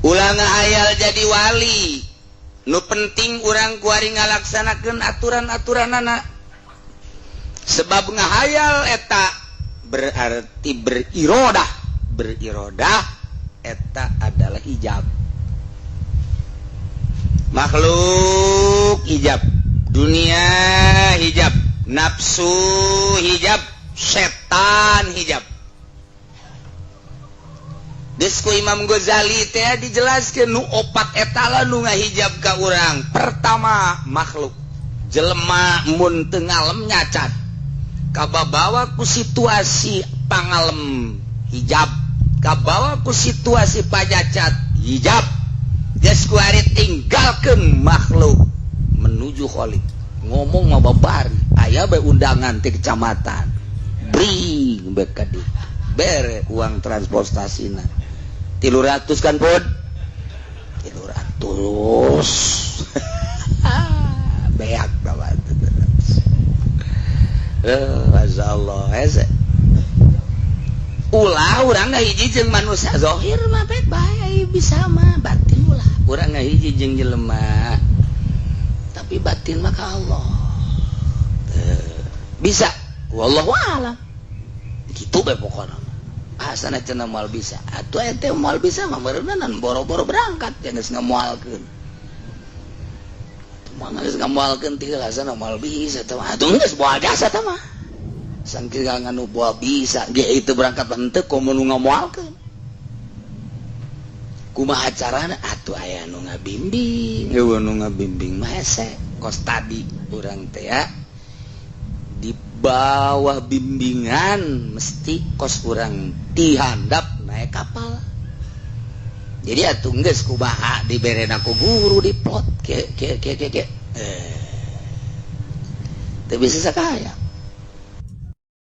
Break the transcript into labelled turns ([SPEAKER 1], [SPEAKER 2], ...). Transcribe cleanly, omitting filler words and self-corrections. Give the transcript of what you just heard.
[SPEAKER 1] Ulah ngahayal jadi wali. Nu penting urang kuari ngalaksanakeun aturan-aturanana, sebab ngahayal eta berarti berirodah. Berirodah eta adalah hijab. Makhluk hijab, dunia hijab, nafsu hijab, setan hijab. Geus ku Imam Ghazali teh dijelaskeun, nu opat eta lah nu ngahijab ka urang. Pertama, makhluk. Jelema mun teu ngalem nyacat, kababawa ku situasi pangalem hijab, kabawa ku situasi pacacat hijab. Geus ku ari tinggalkeun makhluk menuju Khalik. Ngomong mah babari aya bae undangan ti kecamatan, bring bae ka ditu, bere uang transportasina 300 kan pun 300, beak banget. Masya Allah, hese. Ulah urang ngahiji jeung manusia zohir mah, baik bae bisa mah, batin ulah. Urang ngahiji jeung jelema, tapi batin mah ka Allah. Bisa, wallahu alam. Gitu bae pokona. Asana cenah moal bisa. Atuh ente moal bisa mah meureunan boro-boro berangkat ya geus ngamoalkeun. Mah geus ngamoalkeun ti heula, asana moal bisa teh mah. Atuh geus moal jasa teh mah. Sangkir nganu moal bisa ge itu berangkat henteu, komo nu ngamoalkeun. Kumaha carana atuh? Aya nu ngabimbing. Eueuh nu ngabimbing mah hese. Kos tadi urang teh ya di bawah bimbingan, mesti kos urang dihandap naik kapal. Jadi atuh geus kumaha diberena ku guru, diplot ke ke ke ke ke, eh teu bisa sakaya.